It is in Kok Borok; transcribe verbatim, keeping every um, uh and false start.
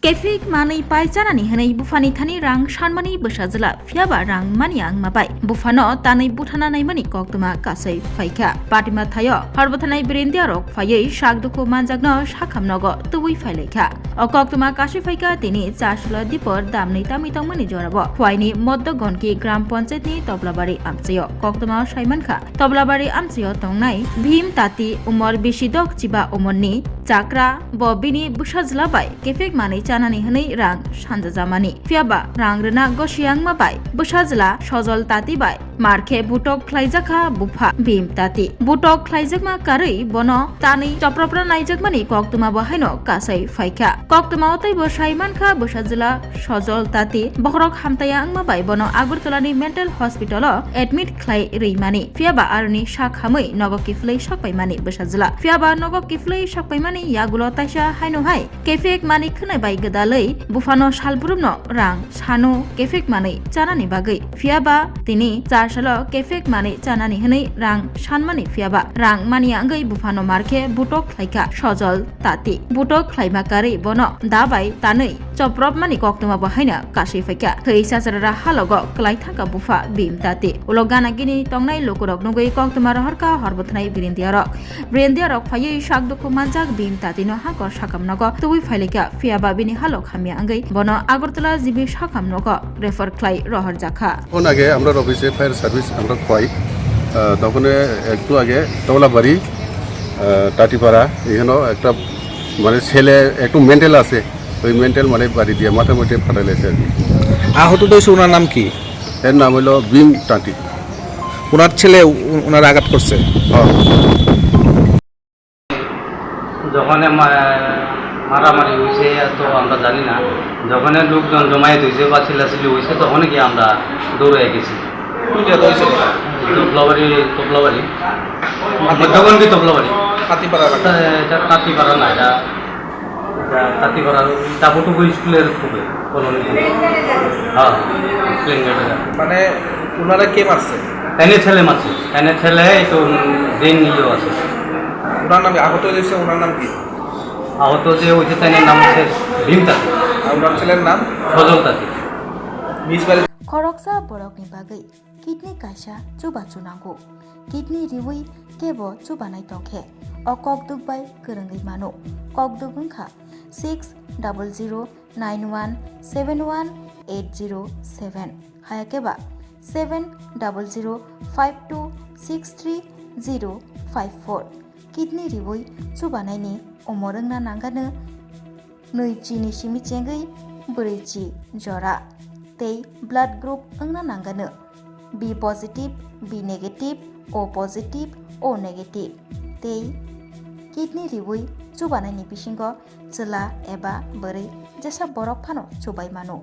Kefik manwi pai chanani hwnwi buphani thani rang sanmani bwsajwla, phiyaba rang mani wngma bai buphano tanwi buthana naimani koktwma kasui phaikha. Patima thaio hor bwthanai birindiarok phaiwi sak dukhu manjakno sakham nogo tubui phailaikha. O koktwma kasui phaikha tini Chasula Dipor damni tamwi tongmani jorabo Khwaini Moddo Gonki Gram Panchayatni Toblabari amchaio. Koktwmao saimankha, Toblabari amchaio tongnai Bhim Tati, umor bisi dok chiba umorni chakra, bo bini bwsajwla bai kefek manwi chanani hwnwi rang sanjajamani. Phiyaba rang rwna gosi wngma bai bwsajwla Sojol Tati bai markhe butok khlaijakha bupha Bhim Tati. Butok khlaijakma karwi bono tanwi chopropna naijakmani koktwma bo haino kasai phaikha. Koktwmao teibo saimankha bwsajwla Sojol Tati bokhorok hamtaya wngma bai bono Agartala ni mental hospital o admit khlai rwimani. Phiyaba aroni sak hamwi nogo kiphilwi sokpaimani bwsajwla. Phiyaba nogo kiphilwi sokpaimani yagulo taisa haino hai kefek mani khwnai bai gwdalwi buphano salbrumno rang sano kefek manwi chanani bagwi. Phiyaba tini char salo kefek manwi chanani hwnwi rang sanmani, phiyaba rang mania wngwi buphano markhe butok khlaikha Sojol Tati. Butok khlaima karwi bono da bai tanwi chopropmani koktwma bo haino kasui phaikha. Thwi sachara halogo kwlai thangkha bupha Bhim Tati. Ulo gana gini tongnai lukurok nugwi koktwma rohorkha hor bwthanai birindiarok. Birindiarok phaiwi sak dukhu manjak Bhim Tatino hakor sakam nogo tubui phailaikha, phiyaba bini halok hamya wngwi bono Agartala G B sakam nogo refer khlai rohorjakha. অনেক আগে আমরা অফিসে fire service আমরা খোয়াই। আহ, তখন একটু আগে তবলাবাড়ি, আহ, টাটিপাড়া, এখানেও একটা মানে ছেলে একটু মেন্টাল আছে, ওই মেন্টাল মানে বাড়ি দিয়ে মাথা মুটে ফাটাইলেছে আর কি। আহত হয়েছে ওনার নাম কি? এর নাম হলো ভীম টাটি। ওনার ছেলে ও-, ওনার আঘাত করছে? হ্যাঁ। যখন মা-, মারামারি হয়েছে তো আমরা জানি না, যখন লোকজন জমায়েত হয়েছে বা চিল্লাচিল্লি হয়েছে তখন গিয়ে আমরা দৌড়ে গেছি। কোন জায়গা হয়েছে? তবলাবাড়ি, তবলাবাড়ি। মধ্যগণকি তবলাবাড়ি। কাতিপাড়া এলাকা। এটা, এটা কাতিপাড়া না, এটা, এটা কাতিপাড়া, টাপুটুকু স্কুলের খুবই কলোনি। হ্যাঁ, প্লেন গেট এটা। মানে ওনারা কে মারছে? এনে ছেলে মারছে, এনে ছেলে একটু ড্রেন নিয়েও আছে। ওনার নাম কি? আহত হয়েছে, ওনার নাম কি? আহত যে হয়েছে তার নাম হচ্ছে ভীম তাঁতি। আর ওনার ছেলের নাম? সজল তাঁতি। নিজ বাড়ি। Khoroksa borokni bagwi kidney kaisa chubachu nango. Kidney riwi kebo chubanai tongkhe o kokduk bai kwrwngwi mano. Kokduk wngkha six double zero nine one seven one eight zero seven, hayakhe ba seven double zero five two six three zero five four. Kidney riwi chubanaini umor wngna nangano nwi chini simi chengwi brwi chi jora tei blood group wngna nangano B positive, B negative, O positive, O negative. Tei kidney riwi chubanaini bisingo chwla eba bwrwi jesa borok phano chubai mano.